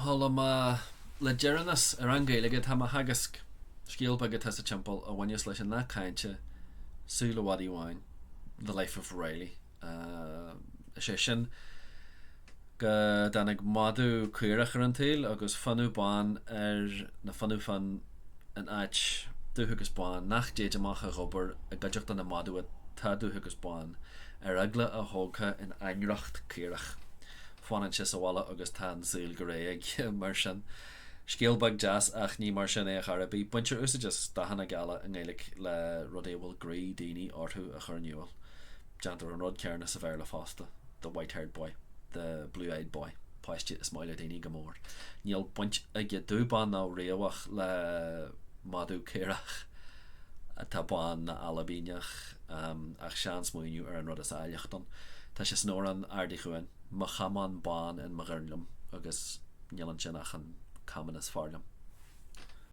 Chuala mé le deireanas i rang Gaeilge atá mé a theagasc, scéal beag atá sa timpeall a bhaineas leis an nath cainte Súil an Mhadaidh Bháin, The Life of Reilly. Is é sin go dtáinig madadh caorach ar an tsaol agus fionnadh bán air nó fionnadh fionn in áit dubh agus bán, nach dtéid amach ag obair i gcuideachta na madadh atá dubh agus bán, ar eagla a thógtha in ainriocht caorach. Fanann sé sa bhaile agus tá an saol go réidh aige mar sin. Scéal beag deas ach ní mar sin é ar chor ar bith. Baintear úsáid as dathanna geala i nGaeilge le rudaí a bhfuil groí daoine orthu a chur in iúl. Déantar an rud céanna sa Bhéarla fosta, the white-haired boy, the blue-eyed boy, páiste is maith le daoine go mór. Níl baint aige dubh bán ná riabhach le madadh caorach atá bán ná ailbíneach ach sean-smaoineamh ar an rud is áilleacht ann. Tá sé san amhrán Ard Uí Chuain, Mo chamán bán in mo dhoirn liom agus níl ansin ach an camán is fearr liom.